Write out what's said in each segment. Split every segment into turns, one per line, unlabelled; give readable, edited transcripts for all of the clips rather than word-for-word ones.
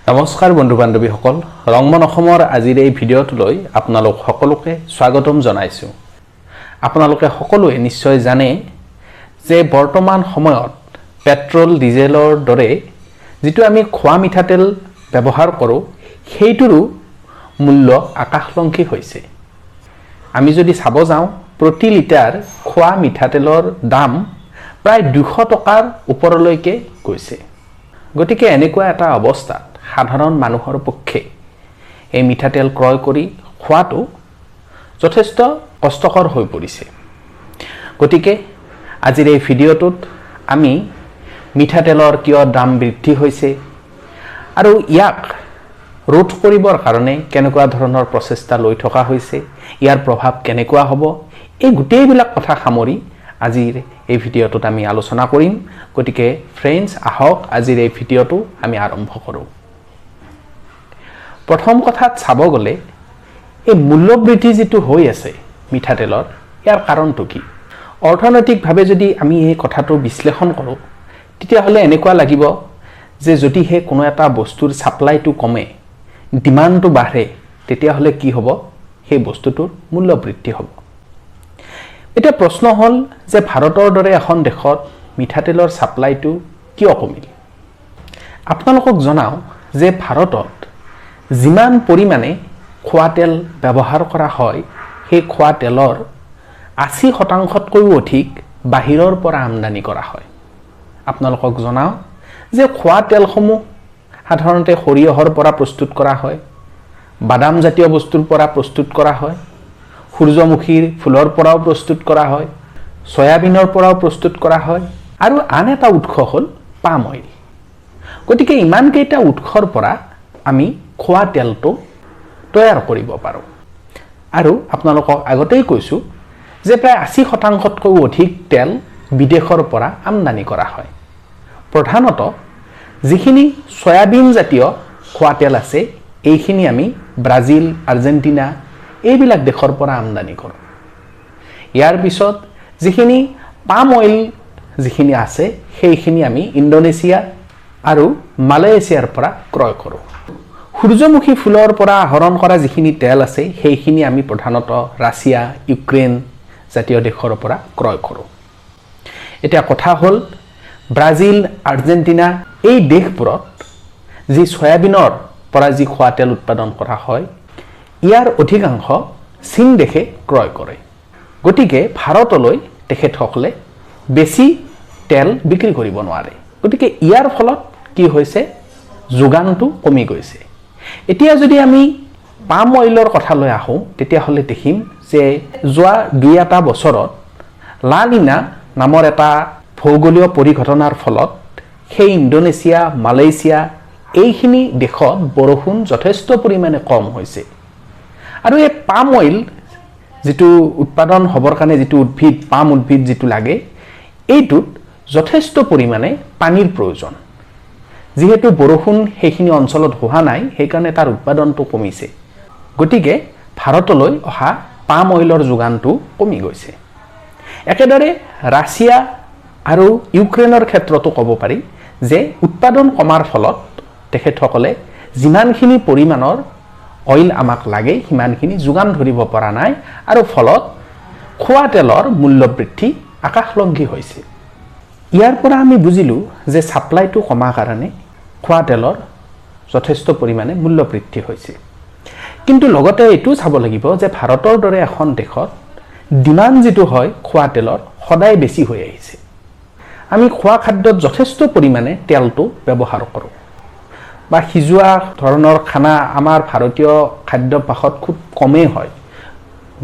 নমস্কাৰ বন্ধু বান্ধৱীসকল, ৰংমন অসমৰ আজিৰ এই ভিডিঅ'টোলৈ আপোনালোক সকলোকে স্বাগতম জনাইছোঁ। আপোনালোকে সকলোৱে নিশ্চয় জানে যে বৰ্তমান সময়ত পেট্ৰল ডিজেলৰ দৰে যিটো আমি খোৱা মিঠাতেল ব্যৱহাৰ কৰোঁ, সেইটোৰো মূল্য আকাশলংঘী হৈছে। আমি যদি চাব যাওঁ, প্ৰতি লিটাৰ খোৱা মিঠাতেলৰ দাম প্ৰায় 200 টকাৰ ওপৰলৈকে গৈছে। গতিকে এনেকুৱা এটা অৱস্থাত সাধাৰণ মানুহৰ পক্ষে এই মিঠাতেল ক্ৰয় কৰি খোৱাটো যথেষ্ট কষ্টকৰ হৈ পৰিছে। গতিকে আজিৰ এই ভিডিঅ'টোত আমি মিঠাতেলৰ কিয় দাম বৃদ্ধি হৈছে আৰু ইয়াক ৰোধ কৰিবৰ কাৰণে কেনেকুৱা ধৰণৰ প্ৰচেষ্টা লৈ থকা হৈছে, ইয়াৰ প্ৰভাৱ কেনেকুৱা হ'ব, এই গোটেইবিলাক কথা সামৰি আজিৰ এই ভিডিঅ'টোত আমি আলোচনা কৰিম। গতিকে ফ্ৰেণ্ডছ, আহক আজিৰ এই ভিডিঅ'টো আমি আৰম্ভ কৰোঁ। প্ৰথম কথাত চাব গ'লে এই মূল্যবৃদ্ধি যিটো হৈ আছে মিঠাতেলৰ, ইয়াৰ কাৰণটো কি? অৰ্থনৈতিকভাৱে যদি আমি এই কথাটো বিশ্লেষণ কৰোঁ, তেতিয়াহ'লে এনেকুৱা লাগিব যে যদিহে কোনো এটা বস্তুৰ ছাপ্লাইটো কমে, ডিমাণ্ডটো বাঢ়ে, তেতিয়াহ'লে কি হ'ব? সেই বস্তুটোৰ মূল্য বৃদ্ধি হ'ব। এতিয়া প্ৰশ্ন হ'ল যে ভাৰতৰ দৰে এখন দেশত মিঠাতেলৰ ছাপ্লাইটো কিয় কমিল? আপোনালোকক জনাওঁ যে ভাৰতত যিমান পৰিমাণে খোৱা তেল ব্যৱহাৰ কৰা হয়, সেই খোৱা তেলৰ 80 শতাংশতকৈও অধিক বাহিৰৰ পৰা আমদানি কৰা হয়। আপোনালোকক জনাওঁ যে খোৱা তেলসমূহ সাধাৰণতে সৰিয়হৰ পৰা প্ৰস্তুত কৰা হয়, বাদাম জাতীয় বস্তুৰ পৰা প্ৰস্তুত কৰা হয়, সূৰ্যমুখীৰ ফুলৰ পৰাও প্ৰস্তুত কৰা হয়, চয়াবিনৰ পৰাও প্ৰস্তুত কৰা হয় আৰু আন এটা উৎস হ'ল পাম অইল। গতিকে ইমানকেইটা উৎসৰ পৰা আমি খোৱা তেলটো তৈয়াৰ কৰিব পাৰোঁ। আৰু আপোনালোকক আগতেই কৈছোঁ যে প্ৰায় 80 শতাংশতকৈও অধিক তেল বিদেশৰ পৰা আমদানি কৰা হয়। প্ৰধানতঃ যিখিনি চয়াবিন জাতীয় খোৱা তেল আছে, এইখিনি আমি ব্ৰাজিল, আৰ্জেণ্টিনা এইবিলাক দেশৰ পৰা আমদানি কৰোঁ। ইয়াৰ পিছত যিখিনি পাম অইল যিখিনি আছে, সেইখিনি আমি ইণ্ডোনেছিয়া আৰু মালয়েছিয়াৰ পৰা ক্ৰয় কৰোঁ। সূৰ্যমুখী ফুলৰ পৰা আহৰণ কৰা যিখিনি তেল আছে, সেইখিনি আমি প্ৰধানতঃ ৰাছিয়া, ইউক্ৰেইন জাতীয় দেশৰ পৰা ক্ৰয় কৰোঁ। এতিয়া কথা হ'ল, ব্ৰাজিল, আৰ্জেণ্টিনা এই দেশবোৰত যি চয়াবিনৰ পৰা যি খোৱা তেল উৎপাদন কৰা হয়, ইয়াৰ অধিকাংশ চীন দেশে ক্ৰয় কৰে। গতিকে ভাৰতলৈ তেখেতসকলে বেছি তেল বিক্ৰী কৰিব নোৱাৰে। গতিকে ইয়াৰ ফলত কি হৈছে? যোগানটো কমি গৈছে। এতিয়া যদি আমি পাম অইলৰ কথালৈ আহোঁ, তেতিয়াহ'লে দেখিম যে যোৱা দুই এটা বছৰত লানিনা নামৰ এটা ভৌগোলীয় পৰিঘটনাৰ ফলত সেই ইণ্ডোনেছিয়া, মালয়েছিয়া এইখিনি দেশত বৰষুণ যথেষ্ট পৰিমাণে কম হৈছে। আৰু এই পাম অইল যিটো উৎপাদন হ'বৰ কাৰণে যিটো উদ্ভিদ, পাম উদ্ভিদ যিটো লাগে, এইটোত যথেষ্ট পৰিমাণে পানীৰ প্ৰয়োজন। যিহেতু বৰষুণ সেইখিনি অঞ্চলত হোৱা নাই, সেইকাৰণে তাৰ উৎপাদনটো কমিছে। গতিকে ভাৰতলৈ অহা পাম অইলৰ যোগানটো কমি গৈছে। একেদৰে ৰাছিয়া আৰু ইউক্ৰেইনৰ ক্ষেত্ৰতো ক'ব পাৰি যে উৎপাদন কমাৰ ফলত তেখেতসকলে যিমানখিনি পৰিমাণৰ অইল আমাক লাগে, সিমানখিনি যোগান ধৰিব পৰা নাই আৰু ফলত খোৱা তেলৰ মূল্য বৃদ্ধি আকাশলংঘী হৈছে। ইয়াৰ পৰা আমি বুজিলোঁ যে ছাপ্লাইটো কমাৰ কাৰণে খোৱা তেলৰ যথেষ্ট পৰিমাণে মূল্য বৃদ্ধি হৈছে। কিন্তু লগতে এইটোও চাব লাগিব যে ভাৰতৰ দৰে এখন দেশত ডিমাণ্ড যিটো হয় খোৱা তেলৰ, সদায় বেছি হৈ আহিছে। আমি খোৱা খাদ্যত যথেষ্ট পৰিমাণে তেলটো ব্যৱহাৰ কৰোঁ বা সিজোৱা ধৰণৰ খানা আমাৰ ভাৰতীয় খাদ্যাভ্যাসত খুব কমেই হয়।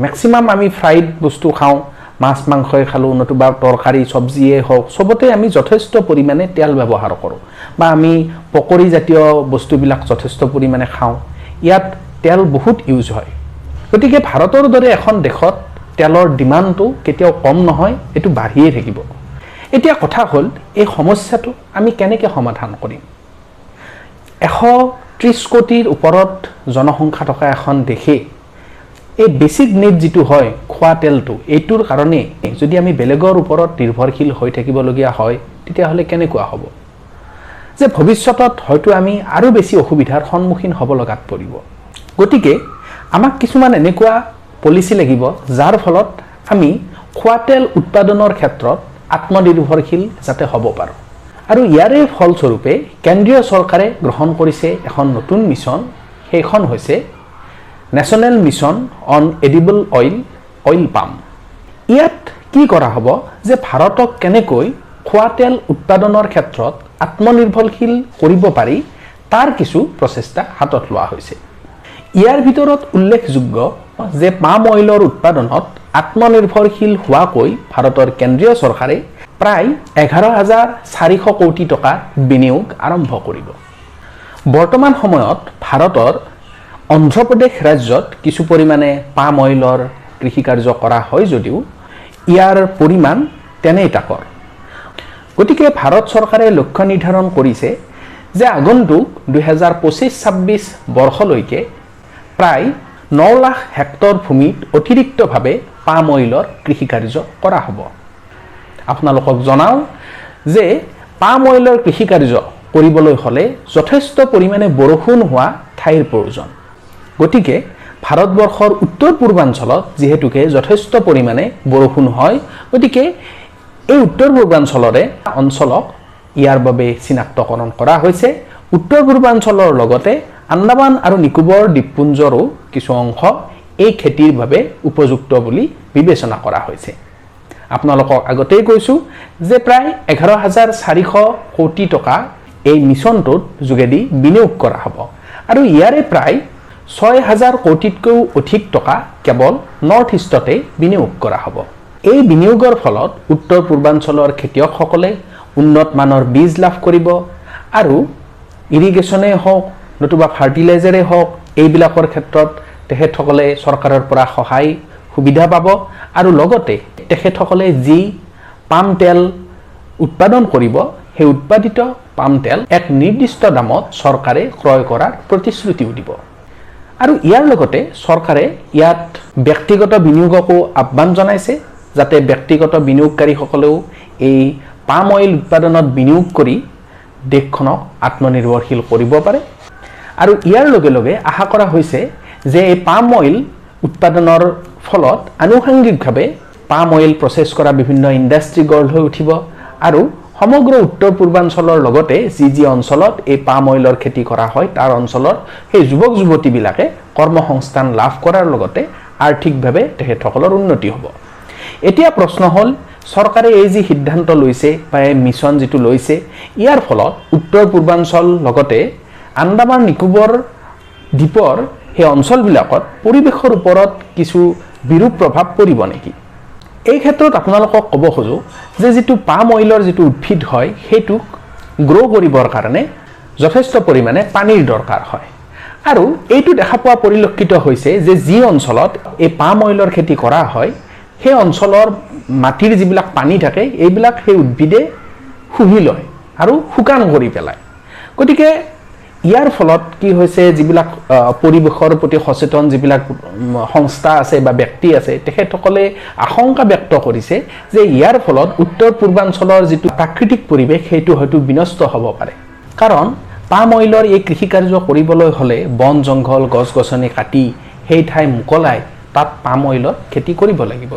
মেক্সিমাম আমি ফ্ৰাইড বস্তু খাওঁ। মাছ মাংসই খালোঁ নতুবা তৰকাৰী চব্জিয়ে হওক, চবতে আমি যথেষ্ট পৰিমাণে তেল ব্যৱহাৰ কৰোঁ বা আমি পকৰী জাতীয় বস্তুবিলাক যথেষ্ট পৰিমাণে খাওঁ। ইয়াত তেল বহুত ইউজ হয়। গতিকে ভাৰতৰ দৰে এখন দেশত তেলৰ ডিমাণ্ডটো কেতিয়াও কম নহয়, এইটো বাঢ়িয়ে থাকিব। এতিয়া কথা হ'ল, এই সমস্যাটো আমি কেনেকৈ সমাধান কৰিম? 130 কোটিৰ ওপৰত জনসংখ্যা থকা এখন দেশে এই বেচিক নিড যিটো হয় খোৱা তেলটো, এইটোৰ কাৰণে যদি আমি বেলেগৰ ওপৰত নিৰ্ভৰশীল হৈ থাকিবলগীয়া হয়, তেতিয়াহ'লে কেনেকুৱা হ'ব? যে ভৱিষ্যতত হয়তো আমি আৰু বেছি অসুবিধাৰ সন্মুখীন হ'ব লগাত পৰিব। গতিকে আমাক কিছুমান এনেকুৱা পলিচি লাগিব যাৰ ফলত আমি খোৱা তেল উৎপাদনৰ ক্ষেত্ৰত আত্মনিৰ্ভৰশীল যাতে হ'ব পাৰোঁ। আৰু ইয়াৰে ফলস্বৰূপে কেন্দ্ৰীয় চৰকাৰে গ্ৰহণ কৰিছে এখন নতুন মিছন। সেইখন হৈছে National Mission on Edible Oil, Oil Palm। ইয়াত কি কৰা হ'ব যে ভাৰতক কেনেকৈ খোৱা তেল উৎপাদনৰ ক্ষেত্ৰত আত্মনিৰ্ভৰশীল কৰিব পাৰি, তাৰ কিছু প্ৰচেষ্টা হাতত লোৱা হৈছে। ইয়াৰ ভিতৰত উল্লেখযোগ্য যে পাম অইলৰ উৎপাদনত আত্মনিৰ্ভৰশীল হোৱাকৈ ভাৰতৰ কেন্দ্ৰীয় চৰকাৰে প্ৰায় 11,400 কোটি টকা বিনিয়োগ আৰম্ভ কৰিব। বৰ্তমান সময়ত ভাৰতৰ অন্ধ্ৰপ্ৰদেশ ৰাজ্যত কিছু পৰিমাণে পাম অইলৰ কৃষিকাৰ্য কৰা হয় যদিও ইয়াৰ পৰিমাণ তেনেই তাকৰ। গতিকে ভাৰত চৰকাৰে লক্ষ্য নিৰ্ধাৰণ কৰিছে যে আগন্তুক 2025-26 বৰ্ষলৈকে প্ৰায় 9 লাখ হেক্টৰ ভূমিত অতিৰিক্তভাৱে পাম অইলৰ কৃষিকাৰ্য কৰা হ'ব। আপোনালোকক জনাওঁ যে পাম অইলৰ কৃষিকাৰ্য কৰিবলৈ হ'লে যথেষ্ট পৰিমাণে বৰষুণ হোৱা ঠাইৰ প্ৰয়োজন। গতিকে ভাৰতবৰ্ষৰ উত্তৰ পূৰ্বাঞ্চলত যিহেতুকে যথেষ্ট পৰিমাণে বৰষুণ হয়, গতিকে এই উত্তৰ পূৰ্বাঞ্চলৰে অঞ্চলক ইয়াৰ বাবে চিনাক্তকৰণ কৰা হৈছে। উত্তৰ পূৰ্বাঞ্চলৰ লগতে আন্দামান আৰু নিকোবৰ দ্বীপপুঞ্জৰো কিছু অংশ এই খেতিৰ বাবে উপযুক্ত বুলি বিবেচনা কৰা হৈছে। আপোনালোকক আগতেই কৈছোঁ যে প্ৰায় 11,400 কোটি টকা এই মিছনটোত যোগেদি বিনিয়োগ কৰা হ'ব আৰু ইয়াৰে প্ৰায় 6 হাজাৰ কোটিতকৈও অধিক টকা কেৱল নৰ্থ ইষ্টতে বিনিয়োগ কৰা হ'ব। এই বিনিয়োগৰ ফলত উত্তৰ পূৰ্বাঞ্চলৰ খেতিয়কসকলে উন্নত মানৰ বীজ লাভ কৰিব আৰু ইৰিগেশ্যনেই হওক নতুবা ফাৰ্টিলাইজাৰেই হওক, এইবিলাকৰ ক্ষেত্ৰত তেখেতসকলে চৰকাৰৰ পৰা সহায় সুবিধা পাব। আৰু লগতে তেখেতসকলে যি পাম তেল উৎপাদন কৰিব, সেই উৎপাদিত পাম তেল এক নিৰ্দিষ্ট দামত চৰকাৰে ক্ৰয় কৰাৰ প্ৰতিশ্ৰুতিও দিব। আৰু ইয়াৰ লগতে চৰকাৰে ইয়াত ব্যক্তিগত বিনিয়োগকো আহ্বান জনাইছে, যাতে ব্যক্তিগত বিনিয়োগকাৰীসকলেও এই পাম অইল উৎপাদনত বিনিয়োগ কৰি দেশখনক আত্মনিৰ্ভৰশীল কৰিব পাৰে। আৰু ইয়াৰ লগে লগে আশা কৰা হৈছে যে এই পাম অইল উৎপাদনৰ ফলত আনুষংগিকভাৱে পাম অইল প্ৰচেছ কৰা বিভিন্ন ইণ্ডাষ্ট্ৰী গঢ় লৈ উঠিব আৰু সমগ্ৰ উত্তৰ পূৰ্বাঞ্চলৰ লগতে যি যি অঞ্চলত এই পাম অইলৰ খেতি কৰা হয়, তাৰ অঞ্চলৰ সেই যুৱক যুৱতীবিলাকে কৰ্মসংস্থান লাভ কৰাৰ লগতে আৰ্থিকভাৱে তেখেতসকলৰ উন্নতি হ'ব। এতিয়া প্ৰশ্ন হ'ল, চৰকাৰে এই যি সিদ্ধান্ত লৈছে বা এই মিছন যিটো লৈছে, ইয়াৰ ফলত উত্তৰ পূৰ্বাঞ্চল লগতে আন্দামান নিকোবৰ দ্বীপৰ সেই অঞ্চলবিলাকত পৰিৱেশৰ ওপৰত কিছু বিৰূপ প্ৰভাৱ পৰিব নেকি? এই ক্ষেত্ৰত আপোনালোকক ক'ব খোজোঁ যে যিটো পাম অইলৰ যিটো উদ্ভিদ হয়, সেইটোক গ্ৰ' কৰিবৰ কাৰণে যথেষ্ট পৰিমাণে পানীৰ দৰকাৰ হয়। আৰু এইটো দেখা পোৱা পৰিলক্ষিত হৈছে যে যি অঞ্চলত এই পাম অইলৰ খেতি কৰা হয়, সেই অঞ্চলৰ মাটিৰ যিবিলাক পানী থাকে, এইবিলাক সেই উদ্ভিদে শুহি লয় আৰু শুকান কৰি পেলায়। গতিকে ইয়াৰ ফলত কি হৈছে, যিবিলাক পৰিৱেশৰ প্ৰতি সচেতন যিবিলাক সংস্থা আছে বা ব্যক্তি আছে, তেখেতসকলে আশংকা ব্যক্ত কৰিছে যে ইয়াৰ ফলত উত্তৰ পূৰ্বাঞ্চলৰ যিটো প্ৰাকৃতিক পৰিৱেশ, সেইটো হয়তো বিনষ্ট হ'ব পাৰে। কাৰণ পাম অইলৰ এই কৃষিকাৰ্য কৰিবলৈ হ'লে বন জংঘল, গছ গছনি কাটি সেই ঠাই মোকলাই তাত পাম অইলৰ খেতি কৰিব লাগিব।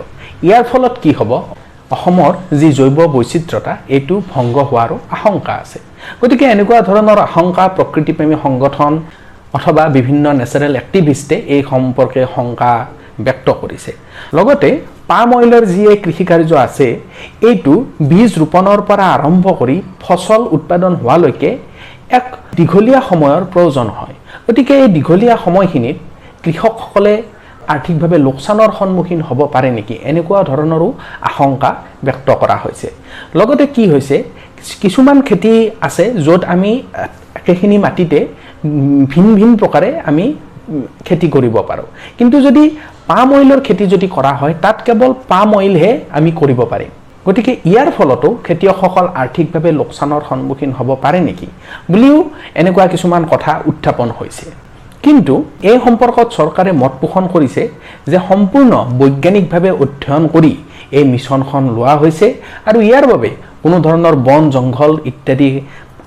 ইয়াৰ ফলত কি হ'ব, অসমৰ যি জৈৱ বৈচিত্ৰতা, এইটো ভংগ হোৱাৰো আশংকা আছে। গতিকে এনেকুৱা ধৰণৰ আশংকা প্ৰকৃতিপ্ৰেমী সংগঠন অথবা বিভিন্ন নেচাৰেল এক্টিভিষ্টে এই সম্পৰ্কে শংকা ব্যক্ত কৰিছে। লগতে পাম অইলৰ যি এই কৃষিকাৰ্য আছে, এইটো বীজ ৰোপণৰ পৰা আৰম্ভ কৰি ফচল উৎপাদন হোৱালৈকে এক দীঘলীয়া সময়ৰ প্ৰয়োজন হয়। গতিকে এই দীঘলীয়া সময়খিনিত কৃষকসকলে আৰ্থিকভাৱে লোকচানৰ সন্মুখীন হ'ব পাৰে নেকি, এনেকুৱা ধৰণৰো আশংকা ব্যক্ত কৰা হৈছে। লগতে কি হৈছে, কিছুমান খেতি আছে য'ত আমি একেখিনি মাটিতে ভিন ভিন প্ৰকাৰে আমি খেতি কৰিব পাৰোঁ। কিন্তু যদি পাম অইলৰ খেতি যদি কৰা হয়, তাত কেৱল পাম অইলহে আমি কৰিব পাৰিম। গতিকে ইয়াৰ ফলতো খেতিয়কসকল আৰ্থিকভাৱে লোকচানৰ সন্মুখীন হ'ব পাৰে নেকি বুলিও এনেকুৱা কিছুমান কথা উত্থাপন হৈছে। কিন্তু এই সম্পৰ্কত চৰকাৰে মত পোষণ কৰিছে যে সম্পূৰ্ণ বৈজ্ঞানিকভাৱে অধ্যয়ন কৰি এই মিছনখন লোৱা হৈছে আৰু ইয়াৰ বাবে কোনো ধৰণৰ বন জংঘল ইত্যাদি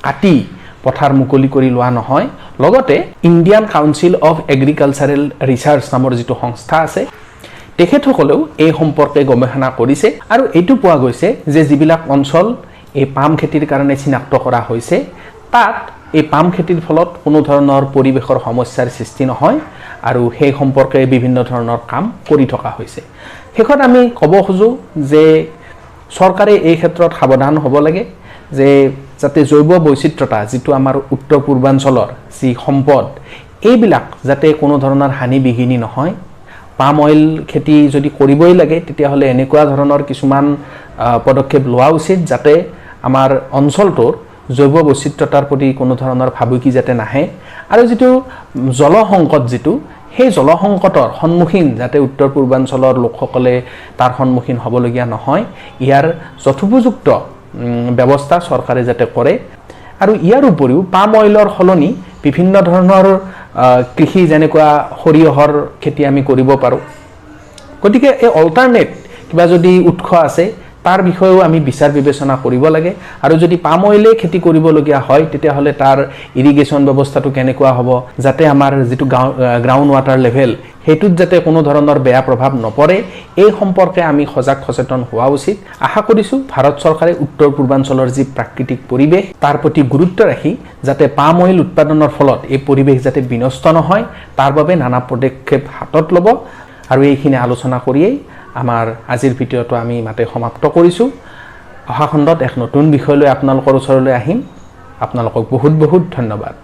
কাটি পথাৰ মুকলি কৰি লোৱা নহয়। লগতে Indian Council of Agricultural Research নামৰ যিটো সংস্থা আছে, তেখেতসকলেও এই সম্পৰ্কে গৱেষণা কৰিছে আৰু এইটো পোৱা গৈছে যে যিবিলাক অঞ্চল এই পাম খেতিৰ কাৰণে চিনাক্ত কৰা হৈছে, তাত এই পাম খেতিৰ ফলত কোনো ধৰণৰ পৰিৱেশৰ সমস্যাৰ সৃষ্টি নহয় আৰু সেই সম্পৰ্কে বিভিন্ন ধৰণৰ কাম কৰি থকা হৈছে। শেষত আমি ক'ব খোজোঁ যে চৰকাৰে এই ক্ষেত্ৰত সাৱধান হ'ব লাগে যে যাতে জৈৱ বৈচিত্ৰতা, যিটো আমাৰ উত্তৰ পূৰ্বাঞ্চলৰ যি সম্পদ, এইবিলাক যাতে কোনো ধৰণৰ হানি বিঘিনি নহয়। পাম অইল খেতি যদি কৰিবই লাগে, তেতিয়াহ'লে এনেকুৱা ধৰণৰ কিছুমান পদক্ষেপ লোৱা উচিত যাতে আমাৰ অঞ্চলটোৰ জৈৱ বৈচিত্ৰতাৰ প্ৰতি কোনো ধৰণৰ ভাবুকি যাতে নাহে আৰু যিটো জলসংকট, যিটো সেই জলসংকটৰ সন্মুখীন যাতে উত্তৰ পূৰ্বাঞ্চলৰ লোকসকলে তাৰ সন্মুখীন হ'বলগীয়া নহয়, ইয়াৰ যথোপযুক্ত ব্যৱস্থা চৰকাৰে যাতে কৰে। আৰু ইয়াৰ উপৰিও পাম অইলৰ সলনি বিভিন্ন ধৰণৰ কৃষি, যেনেকুৱা সৰিয়হৰ খেতি আমি কৰিব পাৰোঁ। গতিকে এই অল্টাৰনেট কিবা যদি উৎস আছে, তাৰ বিষয়েও আমি বিচাৰ বিবেচনা কৰিব লাগে। আৰু যদি পাম অইলেই খেতি কৰিবলগীয়া হয়, তেতিয়াহ'লে তাৰ ইৰিগেশ্যন ব্যৱস্থাটো কেনেকুৱা হ'ব, যাতে আমাৰ যিটো গ্ৰাউণ্ড ৱাটাৰ লেভেল, সেইটোত যাতে কোনো ধৰণৰ বেয়া প্ৰভাৱ নপৰে, এই সম্পৰ্কে আমি সজাগ সচেতন হোৱা উচিত। আশা কৰিছোঁ, ভাৰত চৰকাৰে উত্তৰ পূৰ্বাঞ্চলৰ যি প্ৰাকৃতিক পৰিৱেশ, তাৰ প্ৰতি গুৰুত্ব ৰাখি যাতে পাম অইল উৎপাদনৰ ফলত এই পৰিৱেশ যাতে বিনষ্ট নহয়, তাৰ বাবে নানা পদক্ষেপ হাতত ল'ব। আৰু এইখিনি আলোচনা কৰিয়েই আমাৰ আজিৰ ভিডিঅ'টো আমি ইমানতে সমাপ্ত কৰিছোঁ। অহা খণ্ডত এক নতুন বিষয় লৈ আপোনালোকৰ ওচৰলৈ আহিম। আপোনালোকক বহুত বহুত ধন্যবাদ।